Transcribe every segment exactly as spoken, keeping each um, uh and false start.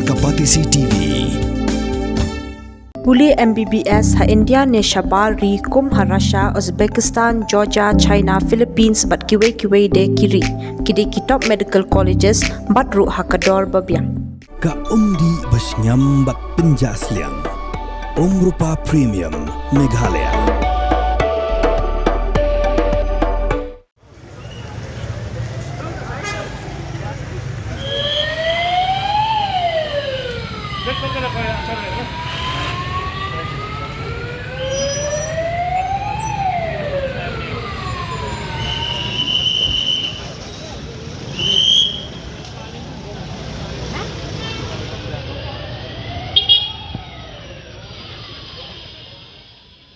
Kapatisi T V. Pule M B B S ha India ne shabar ri kum ha Russia, Uzbekistan, Georgia, China, Philippines bad kiwei kiwei de ki ri. Ki dei ki top medical colleges bad ruh ha ka dor ba biang. Ka umdih ba shngiam bad pynjah sliang. Umrupa Premium Meghalaya.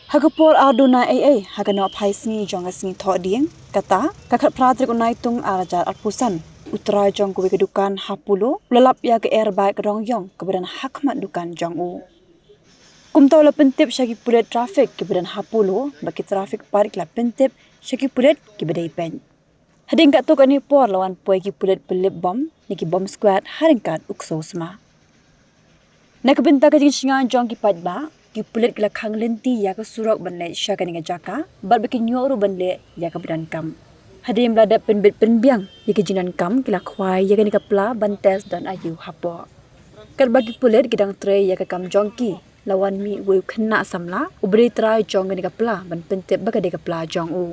Ha ka por ar duna ei ei, ha ka nohphai sngi jong ka sngi Thohdieng, kata, ka khatphra tarik u Naitung ar hajar arphew san, u trai jong kawei ka dukan ha Polo u la lap ïa ka airbag rong ïong kaba don ha khmat dukan jong u. Kumta u la pyntip sha ki pulit traffic kiba don ha Polo, bad ki traffic pat ki la pyntip sha ki pulit kiba dei peit. Hadien katto katne por la wan poi ki pulit ba lip bom ne ki bomb squad ha ryngkat u ksew sma. Na ka bynta ka jingshngaiñ jong ki paidbah, ki pulit ki la khang lynti ïa ka surok ban leit sha kane ka jaka bad ba kin ïoh ruh ban leh ïa kaba donkam. Hadien ba la dep pynbit pynbiang ïa ka jingdonkam, ki la khwai ïa kane ka pla ban test don aïu hapoh. Katba ki pulit ki dang trei ïa ka kam jong ki, la wan mih uwei u khynnah samla uba dei trai jong kane ka pla ban pyntip ba ka dei ka pla jong u.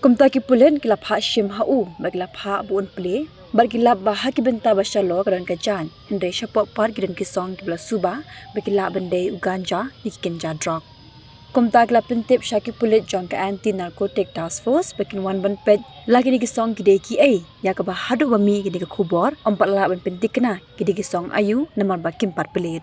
Kumta ki pulit ki la phah shim ha u bad ki la phah ba un plie bad ki lap ba ha ki bynta ba shalor ka don ka jaiñ, hynrei shapoh pat ki don ki song kiba la suba ba ki lah ban dei u ganja ne ki kynja drok. Kumta ki la pyntip sha ki pulit jong ka Anti Narcotic Task Force ba kin wan ban peit la kine ki song ki dei kiei, ïa kaba haduh ba mih kine ki khubor ym pat lah ban pynthikna ki dei ki song aïu namar ba kim pat plie.